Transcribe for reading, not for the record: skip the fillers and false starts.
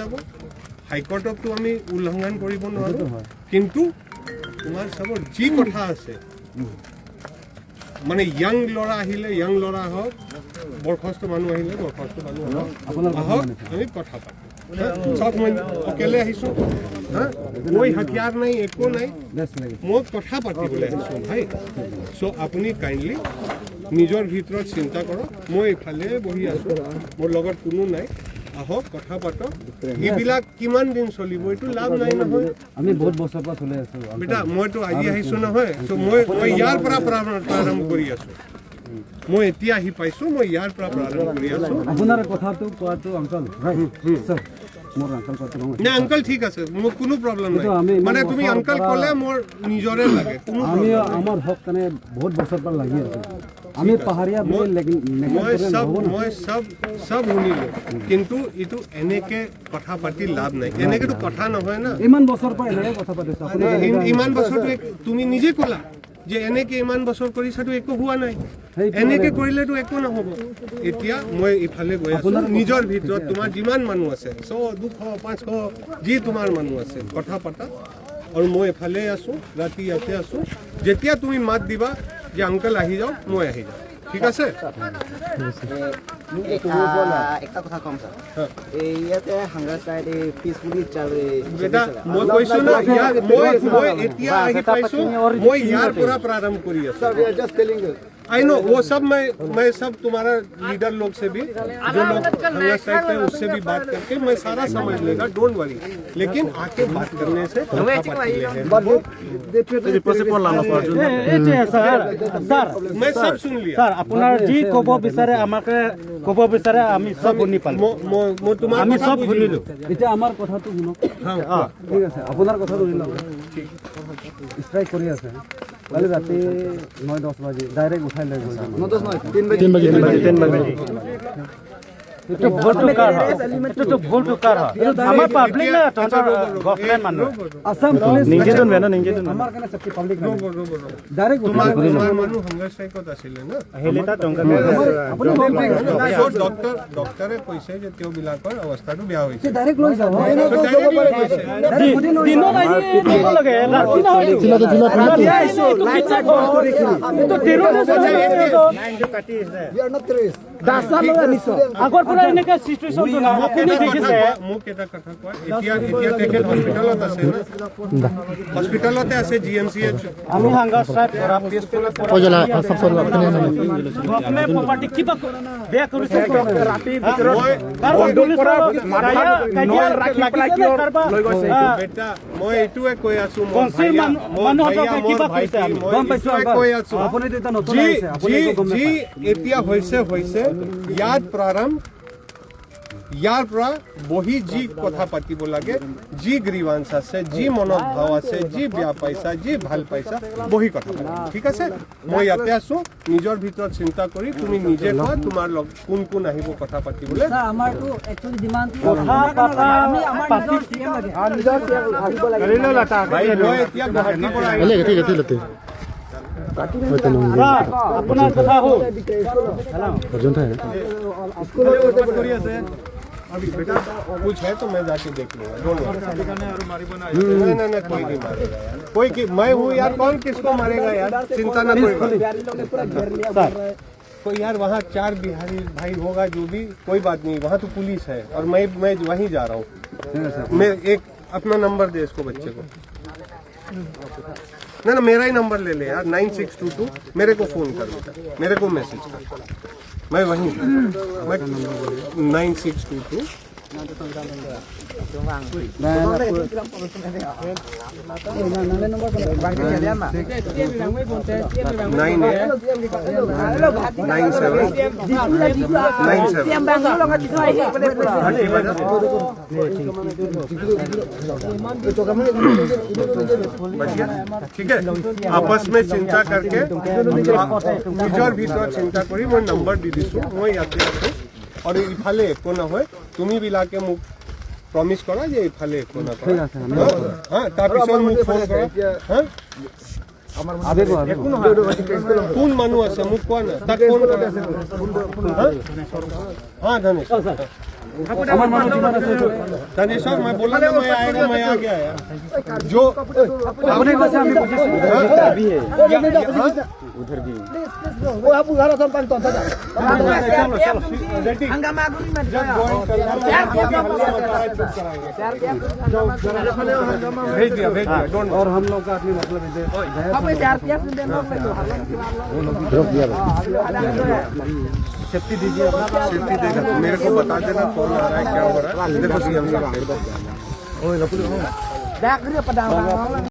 যাব। হাইকোৰ্টকতো আমি উলংঘন কৰিব নোৱাৰোঁ। কিন্তু তোমাৰ চবৰ যি কথা আছে, মানে য়াং ল'ৰা আহিলে য়াং ল'ৰা হওক, বয়সস্থ মানুহ আহিলে বয়সস্থ মানুহ হওক, আহক, আমি কথা পাতোঁ। হা? চাওক, মই অকেলে আহিছোঁ, হা, মই হাতিয়াৰ নাই, একো নাই। মই কথা পাতিবলৈ আহিছোঁ ভাই। চ' আপুনি কাইণ্ডলি নিজৰ ভিতৰত চিন্তা কৰক। মই ইফালে বহি আছোঁ, মোৰ লগত কোনো নাই। আহক, কথা পাতক। এইবিলাক কিমান দিন চলিব? এইটো লাভ নাই নহয়। আমি বহুত বছৰৰ পৰা চলি আছো। বেটা, মইতো আজি আহিছোঁ নহয়। চ' মই ইয়াৰ পৰা প্ৰাৰম্ভ কৰি আছোঁ। মই এতিয়া আহি পাইছোঁ, মই ইয়াৰ পৰা প্ৰাৰম্ভ কৰি আছোঁ। আপোনাৰ কথাটো কোৱাটো আংকল, ৰাইট ছাৰ, মোৰ আংকল কোৱাটো নহয়। নাই আংকল, ঠিক আছে, মোৰ কোনো প্ৰব্লেম নাই। কিন্তু আমি ইমান মানে তুমি বছৰৰ আংকল ক'লে মোৰ নিজৰে লাগে, কোনো আমি problem নাই। আমাৰ হক কাৰণে বহুত বছৰৰ পৰা লাগি আছো। আমি পাহাৰীয়া বুলি মই কৰিলে চব নহ'ব ন। মই চব শুনিলোঁ, কিন্তু এইটো এনেকে কথা পাতি লাভ নাই। এনেকেতো কথা নহয় না। ইমান বছৰৰ পৰা এনেকে কথা পাতিছো, আপুনি ইমান বছৰটো তুমি নিজে ক'লা যে এনেকে ইমান বছৰ কৰিছাতো একো হোৱা নাই। সেইটো এনেকে কৰিলেতো একো নহ'ব। এতিয়া মই ইফালে গৈ আছো। নিজৰ ভিতৰত তোমাৰ যিমান মানুহ আছে, 100, 200, 500, যি তোমাৰ মানুহ আছে, কথা পাতা। আৰু মই এফালে আছো, ৰাতি ইয়াতে আছো। যেতিয়া তুমি মাত দিবা যে আংকল আহি যাওক, মই আহি যাম। ঠিক আছে? একটা কথা কম স্যাৰ, এই ইয়াতে হাংগাৰ ষ্ট্ৰাইক এই পিচফুলি। বেটা, মই কৈছো না, ইয়াৰ মই এতিয়া আহি পাইছো, মই ইয়াৰ পৰা প্ৰাৰম্ভ কৰি আছো। We are just telling you. I know वो सब। मैं सब तुम्हारा लीडर लोग से भी, जो लोग हंगर स्ट्राइक पे, उससे भी बात करके मैं सारा समझ लेगा, don't worry. लेकिन आके बात करने से কথা পাতিলে है। They threaten sir, sir. मैं सब सुन लिया। ছাৰ, আপোনাৰ যি ক'ব বিচাৰে, আমাকে ক'ব বিচাৰে, আমি চব শুনি পালোঁ। মই তোমাৰ আমি কথা চব বুজিলো। শুনিলোঁ। এতিয়া আমাৰ কথাটো শুনক। হা, কোৱা। ঠিক আছে, আপোনাৰ কথাটো শুনি। ষ্ট্ৰাইক কৰি আছে, কালি ৰাতি 9-10 বাজি ডাইৰেক্ট উঠাই লৈ গ'ল। 9-10 নহয়, 3 বাজি। 3 বাজি। এইটো ভুলটো কাৰ হয়? এইটোতো ভুলটো কাৰ হয়? আমাৰ পাব্লিক না তহঁতৰ গভমেণ্ট মানুহ? আছাম পুলিচ আমাৰ কাৰণে চেফটি, পাব্লিক ৰ'ব, ৰ'ব, ৰ'ব। ডাইৰেক্ট তোমাৰ উঠাই তোমাৰ মানুহ হাংগাৰ ষ্ট্ৰাইকত আছিলে না? আপুনি গম পাই। চ' ডক্টৰে কৈছে যে তেওঁবিলাকৰ অৱস্থাটো বেয়া হৈছে। ডাইৰেক্ট লৈ যাব। So direct লৈ গৈছে। দিনত আহি ল'ব লাগে, ৰাতি নহয়। ৰাতি আহিছে, এইটো কিডনেপ হয়। এইটো terrorist হয় এইটো। We are not terrorists. আগৰ পৰা এনেকা চিটুৱেশ্যনটো নাই, মোক আপুনি এটা কথা দেখিছে। কোৱা, মোক এটা কথা কোৱা, এতিয়া তেখেত হস্পিটেলত আছে না? হস্পিটেলতে আছে, জিএমচিএইচ। আমি হাংগাৰ ষ্ট্ৰাইক কৰা পিছফালে গভমেণ্ট প্ৰপাৰ্টি কিবা বেয়া কৰিছে? মই কাৰোবাৰ পুলিচৰ কাজিয়া লাগিছে নে কাৰোবাৰ? বেটা, মই এইটোৱে কৈ আছো, মোৰ বঞ্চিৰ ভাইয়া, মোৰ মানুহহঁতক ভাইয়া, মোৰ কিবা কৰিছে ভাইটি, আমি। মই গম পাইছো এইটোৱে আংকল। কৈ আছো। আপুনি তেতিয়া নতুন যি আহিছে, আপুনি যি একো গম যি নাপায়। এতিয়া হৈছে হৈছে, ইয়াত প্ৰাৰম্ভ, ইয়াৰ পৰা বহি যি কথা পাতিব লাগে, যি গ্ৰিভান্স আছে, যি মনত ভাৱ আছে, যি বেয়া পাইছা, যি ভাল পাইছা, বহি কথা পাতিম। ঠিক আছে? মই ইয়াতে আছো। নিজৰ ভিতৰত চিন্তা কৰি তুমি নিজে কোৱা, তোমাৰ লগ কোন কোন আহিব কথা পাতিবলৈ। আমাৰতো একচুৱেলি ডিমাণ্ড কথা পাতা আমি আমাৰ নিজৰ চিএম লাগে। ভাই, মই এতিয়া গুৱাহাটীৰ পৰা আহিছো। ছাৰ, আপোনাৰ কথা হ'ল। কৰি আছে। अभी बेटा, कुछ है तो मैं जाके देख लूंगा, don't worry. नहीं नहीं नहीं, कोई नहीं मारेगा यार। कोई कि मैं हूँ यार, कौन किसको मारेगा यार? चिंता ना कोई बात। कोई यार, वहाँ चार बिहारी भाई होगा, जो भी, कोई बात नहीं। वहाँ तो पुलिस है और मैं वहीं जा रहा हूँ। मैं एक अपना नंबर दे इसको, बच्चे को। ना ना, मेरा ही नंबर ले ले यार, 9622। मेरे को फोन कर बेटा, मेरे को मैसेज कर, मैं वहीं हूँ। मैं 9622 98 97 97। घंटी बजा। बढ़िया, ठीक है। आपस में चिंता करके, নিজৰ ভিতৰত চিন্তা কৰি মই নম্বৰ দি দিছোঁ। মই ইয়াতে আছোঁ আৰু ইফালে একো নহয়। তুমি বিলাকে মোক প্ৰমিছ কৰা যে ইফালে একো নকৰা। হা, তাৰপিছত মোক ফোন কৰা। হা। আবেগ আবেগ কোন মানুহ আছে মোক কোৱা না, তাক ফোন কৰা। হা ধনেশ্বৰ, আমাৰ মানুহ যিমান আছে धनेश्वर, मैं बोला ना मैं आएगा, मैं आ गया यार। जो আপুনি কৈছে আমি বুজিছোঁ। भेज दिया, भेज दिया, don't. और हम लोग का आदमी मतलब इधर सेफ्टी दीजिए। सेफ्टी देगा, मेरे को बता देना कौन आ रहा है, क्या हो रहा है। देखो सीएम साहब।